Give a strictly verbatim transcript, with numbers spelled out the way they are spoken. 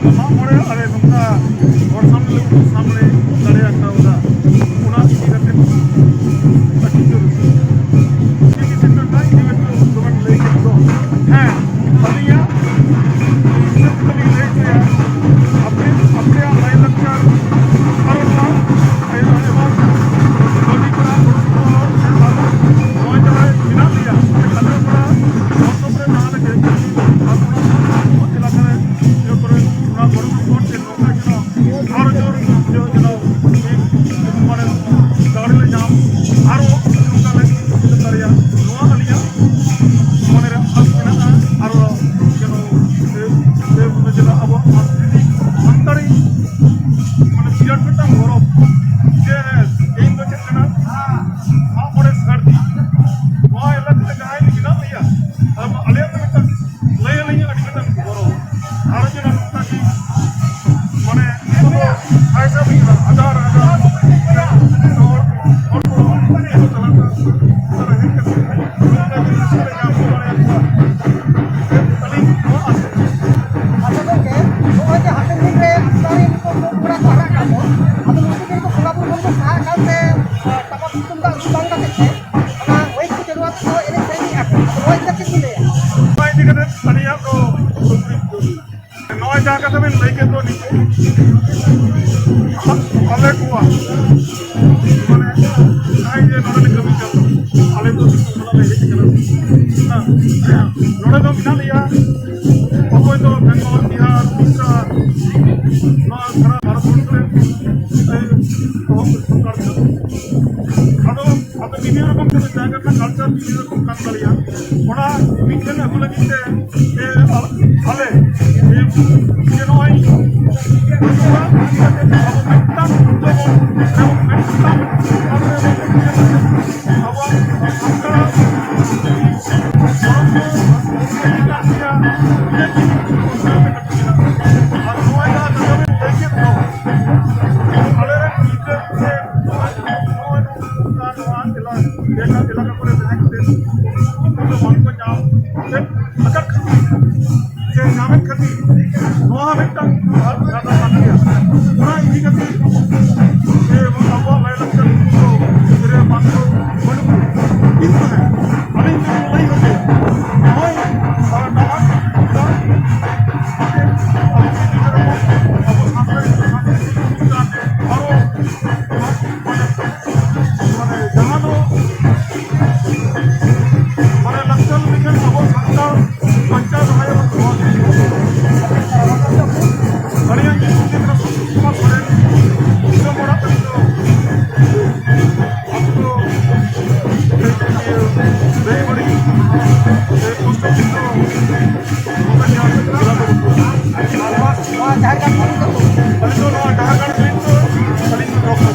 ᱢᱟᱜ ᱢᱚᱬᱮ ᱟᱞᱮ ᱱᱚᱝᱠᱟ ᱦᱚᱲ ᱥᱟᱢᱱᱮ ᱞᱮ ᱩᱫᱩᱜ ᱥᱟᱢᱱᱮ ᱫᱟᱲᱮ ᱟᱠᱟᱣᱫᱟ, ᱚᱱᱟ ᱤᱫᱤ ᱠᱟᱛᱮ ᱟᱹᱰᱤ ᱡᱳᱨ ᱪᱤᱠᱤ ᱥᱮᱱᱴᱟᱨ ᱨᱮᱱᱟᱜ ᱤᱫᱤ ᱠᱟᱛᱮ ᱫᱚᱵᱮᱱ ᱞᱟᱹᱭ ᱠᱮᱫ ᱫᱚ᱾ ᱦᱮᱸ, ᱟᱹᱞᱤᱧᱟᱜ ᱦᱤᱥᱟᱹᱵ ᱛᱮᱞᱤᱧ ᱞᱟᱹᱭ ᱦᱚᱪᱚᱭᱟ, ᱟᱯᱮ, ᱟᱯᱮᱭᱟᱜ ᱞᱟᱭᱼᱞᱟᱠᱪᱟᱨ ᱟᱨ ᱱᱚᱣᱟ, ᱮᱵᱚᱝ ᱠᱟᱹᱢᱤ ᱠᱚᱨᱟᱣ ᱜᱚᱲᱚ ᱥᱚᱯᱚᱦᱚᱫ ᱟᱨ ᱱᱚᱜᱼᱚᱭ ᱡᱟᱦᱟᱸᱭ ᱢᱮᱱᱟᱜ ᱞᱮᱭᱟ, ᱠᱟᱞᱤᱭᱟᱯᱟᱲᱟ ᱢᱚᱱᱰᱚᱯ ᱨᱮ ᱡᱟᱦᱟᱸ ᱞᱮ ᱡᱮ ᱟᱨ ᱚᱱᱟ ᱮᱞᱟᱠᱟ ᱨᱮ ᱤᱭᱟᱹ ᱠᱚᱨᱮ ᱚᱱᱟ ᱜᱚᱲᱚ ᱥᱚᱯᱚᱦᱚᱫ ᱛᱮ ᱱᱚᱝᱠᱟ ᱡᱮᱱᱚ ᱟᱨᱚ ᱡᱳᱨ ᱡᱳᱨ ᱡᱮᱱᱚ ᱢᱟᱱᱮ ᱫᱟᱲᱮ ᱞᱮ ᱧᱟᱢ, ᱟᱨᱚ ᱱᱚᱝᱠᱟ ᱞᱮ ᱪᱮᱥᱴᱟ ᱫᱟᱲᱮᱭᱟᱜ, ᱱᱚᱣᱟ ᱟᱹᱞᱤᱧᱟᱜ ᱢᱚᱱᱮ ᱨᱮ ᱟᱥ ᱢᱮᱱᱟᱜᱼᱟ᱾ ᱟᱨᱚ ᱡᱮᱱᱚ ᱥᱮ, ᱥᱮ ᱡᱮᱱᱚ ᱟᱵᱚᱣᱟᱜ ᱥᱟᱱᱛᱟᱲᱤ ᱢᱟᱱᱮ ᱵᱤᱨᱟᱴ ᱢᱤᱫᱴᱟᱝ ᱜᱚᱨᱚᱵᱽ ᱡᱮ ᱛᱮᱦᱮᱧ ᱫᱚ ᱪᱮᱫ ᱠᱟᱱᱟ, ᱢᱟᱜ ᱢᱚᱬᱮ ᱥᱟᱹᱨᱫᱤ ᱱᱚᱣᱟ ᱮᱞᱟᱠᱟ ᱨᱮ ᱡᱟᱦᱟᱸᱭ ᱢᱮᱱᱟᱜ ᱞᱮᱭᱟ, ᱟᱞᱮᱭᱟᱜ ᱫᱚ ᱢᱤᱫᱴᱟᱝ ᱞᱟᱹᱭ ᱟᱹᱞᱤᱧ ᱟᱹᱰᱤ ᱢᱟᱨᱟᱝ ᱜᱚᱨᱚᱵᱽ᱾ ᱟᱨᱚ ᱡᱮᱱᱚ ᱱᱚᱝᱠᱟ ᱜᱮ, ᱢᱟᱱᱮ, ᱟᱵᱚ ᱯᱷᱟᱭᱫᱟ ᱦᱩᱭᱩᱜᱼᱟ, ᱦᱟᱡᱟᱨ ᱦᱟᱡᱟᱨ ᱦᱚᱲ, ᱦᱚᱲ ᱠᱚ ᱪᱟᱞᱟᱜ ᱠᱟᱱᱟ, ᱚᱱᱟ ᱦᱮᱡ ᱠᱟᱛᱮ ᱱᱚᱝᱠᱟ ᱜᱮ ᱨᱟᱹᱥᱠᱟᱹ ᱞᱮ ᱧᱟᱢ ᱦᱚᱪᱚ ᱫᱟᱲᱮᱭᱟᱠᱚᱣᱟ᱾ ᱟᱹᱞᱤᱧ ᱱᱚᱣᱟ ᱟᱥᱟ᱾ ᱟᱪᱪᱷᱟ ᱜᱚᱢᱠᱮ, ᱱᱚᱜᱼᱚᱭ ᱡᱮ ᱦᱟᱯᱮᱱ ᱫᱤᱱ ᱨᱮ ᱟᱥᱲᱟ ᱨᱮ ᱱᱤᱛᱚᱜ ᱠᱚ ᱠᱚᱲᱟ ᱠᱚ ᱦᱟᱨᱟᱜ ᱠᱟᱱ ᱫᱚ, ᱟᱫᱚ ᱱᱩᱠᱩ ᱡᱮᱦᱮᱛᱩ ᱵᱚᱸᱜᱟ ᱵᱩᱨᱩ ᱠᱷᱚᱱ ᱠᱚ ᱥᱟᱦᱟᱜ ᱠᱟᱱᱛᱮ, ᱴᱟᱢᱟᱠ ᱛᱩᱢᱫᱟᱜ ᱨᱩ ᱵᱟᱝ ᱠᱟᱛᱮ ᱛᱮ, ᱚᱱᱟ ᱢᱟᱹᱭᱤᱠ ᱠᱚ ᱪᱟᱹᱞᱩ ᱟᱛᱮ ᱠᱚ ᱮᱱᱮᱡ ᱥᱮᱨᱮᱧᱮᱫᱼᱟ ᱠᱚ᱾ ᱟᱫᱚ ᱱᱚᱣᱟ ᱤᱫᱤ ᱠᱟᱛᱮ ᱪᱮᱫ ᱵᱤᱱ ᱞᱟᱹᱭᱟ? ᱱᱚᱣᱟ ᱤᱫᱤ ᱠᱟᱛᱮ ᱟᱹᱞᱤᱧᱟᱜ ᱫᱚ ᱱᱚᱜᱼᱚᱭ ᱡᱟᱦᱟᱸ ᱠᱟᱛᱷᱟ ᱵᱤᱱ ᱞᱟᱹᱭ ᱠᱮᱫ ᱫᱚ ᱱᱤᱛᱚᱜ, ᱟᱞᱮ ᱠᱚᱣᱟᱜ, ᱢᱟᱱᱮ, ᱱᱚᱜᱼᱚᱭ ᱡᱮ ᱱᱚᱰᱮ ᱞᱮ ᱠᱟᱹᱢᱤ ᱠᱟᱱ ᱫᱚ, ᱟᱞᱮ ᱫᱚ ᱫᱤᱥᱚᱢ ᱠᱷᱚᱱᱟᱜ ᱞᱮ ᱦᱮᱡ ᱠᱟᱱᱟ᱾ ᱦᱮᱸ, ᱱᱚᱰᱮ ᱫᱚ ᱢᱮᱱᱟᱜ ᱞᱮᱭᱟ, ᱚᱠᱚᱭ ᱫᱚ ᱵᱮᱝᱜᱚᱞ, ᱵᱤᱦᱟᱨ, ᱩᱲᱤᱥᱥᱟ, ᱱᱚᱣᱟ ᱥᱟᱨᱟ ᱵᱷᱟᱨᱚᱛ ᱵᱚᱨᱥᱚ ᱨᱮ, ᱮ, ᱮᱦᱚᱵ ᱥᱟᱱᱛᱟᱲ ᱠᱟᱱᱟ᱾ ᱟᱫᱚ ᱟᱫᱚ ᱵᱤᱵᱷᱤᱱᱱᱚ ᱨᱚᱠᱚᱢ ᱡᱟᱭᱜᱟ ᱨᱮᱱᱟᱜ culture ᱵᱤᱵᱷᱤᱱᱱᱚ ᱨᱚᱠᱚᱢ ᱠᱟᱱ ᱛᱟᱞᱮᱭᱟ᱾ ᱚᱱᱟ ᱢᱤᱫᱴᱷᱮᱱ ᱟᱹᱜᱩ ᱞᱟᱹᱜᱤᱫ ᱛᱮ, ᱮ, ᱟ-, ᱟᱞᱮ, ᱮ, ᱡᱮ ᱱᱚᱜᱼᱚᱭ ᱟᱵᱚ ᱢᱤᱫᱴᱟᱝ ᱡᱚᱢᱚᱱ ᱮᱵᱚᱝ ᱢᱤᱫᱴᱟᱝ ᱟᱵᱚᱣᱟᱜ ᱥᱟᱱᱛᱟᱲ ᱯᱚᱨᱚᱵᱽ ᱠᱚ ᱢᱮᱱᱟᱜ ᱜᱮᱭᱟ᱾ ᱟᱨ ᱱᱚᱣᱟ ᱡᱟᱦᱟᱸ ᱠᱟᱛᱷᱟ ᱵᱮᱱ ᱞᱟᱹᱭ ᱠᱮᱫ ᱫᱚ, ᱟᱞᱮᱨᱮᱱ ᱜᱤᱫᱽᱨᱟᱹ ᱥᱮ ᱱᱚᱜᱼᱚᱭ ᱱᱚᱝᱠᱟ ᱱᱚᱣᱟ ᱮᱞᱟ-, ᱮᱞᱟᱠᱟ, ᱮᱞᱟᱠᱟ ᱠᱚᱨᱮ ᱛᱟᱦᱮᱸ ᱠᱟᱛᱮ ᱩᱱᱠᱩ ᱫᱚ ᱵᱟᱝᱠᱚ ᱧᱟᱢ ᱟᱠᱟᱫ ᱠᱷᱟᱹᱛᱤᱨ ᱥᱮ ᱧᱟᱢᱮᱫ ᱠᱷᱟᱹᱛᱤᱨ ᱱᱚᱣᱟ ᱢᱤᱫᱴᱟᱝ ᱠᱟᱛᱷᱟ ᱠᱟᱱ ᱜᱮᱭᱟ᱾ ᱚᱱᱟ ᱤᱫᱤ ᱠᱟᱛᱮ ᱡᱮ ᱟᱵᱚᱣᱟᱜ ᱞᱟᱭᱼᱞᱟᱠᱪᱟᱨ ᱩᱱᱠᱩ ᱫᱚ ᱜᱤᱫᱽᱨᱟᱹ ᱵᱟᱝ ᱠᱚ ᱵᱟᱹᱱᱩᱜ ᱠᱚᱣᱟ᱾ ᱠᱤᱱᱛᱩ ᱦᱮᱸ, ᱟᱹᱞᱤᱧ ᱫᱚᱞᱤᱧ ᱞᱟᱹᱭ ᱦᱚᱪᱚᱭᱟ, ᱱᱚᱜᱼᱚᱭ ᱰᱟᱦᱟᱨ ᱟᱵᱚ ᱥᱟᱱᱛᱟᱲᱤ ᱥᱟᱱᱛᱟᱲᱤ ᱟᱨᱚ ᱢᱟᱱᱮ ᱡᱟᱦᱟᱸ ᱫᱚ ᱢᱟᱱᱮ ᱞᱟᱠᱪᱟᱨ ᱞᱮᱠᱟᱱ ᱟᱵᱚ ᱥᱟᱱᱛᱟᱲ ᱵᱟᱧᱪᱟᱣ ᱫᱚᱦᱚᱭ ᱟᱵᱚᱱ ᱱᱚᱣᱟ ᱜᱮ᱾ ᱟᱹᱞᱤᱧᱟᱜ ᱧᱩᱛᱩᱢ ᱫᱚ ᱠᱟᱱᱟ ᱥᱩᱥᱤᱞ ᱠᱩᱢᱟᱨ ᱥᱚᱨᱮᱱ᱾ ᱫᱤᱥᱚᱢ ᱚᱲᱟᱜ ᱛᱟᱹᱞᱤᱧ ᱫᱚ ᱟᱹᱛᱩ ᱫᱚ ᱨᱟᱭᱵᱟᱲᱤ, ᱯᱳᱥᱴ ᱚᱯᱷᱤᱥ ᱫᱚ ᱱᱚᱣᱟ ᱡᱷᱟᱲᱠᱷᱚᱸᱰ ᱠᱷᱚᱱ ᱫᱚ ᱟᱹᱞᱤᱧ ᱫᱚ ᱱᱚᱣᱟ ᱡᱷᱟᱲᱠᱷᱚᱸᱰ ᱨᱮᱱ ᱫᱚ ᱟᱹᱞᱤᱧ ᱫᱚ ᱰᱚᱠᱴᱚᱨ᱾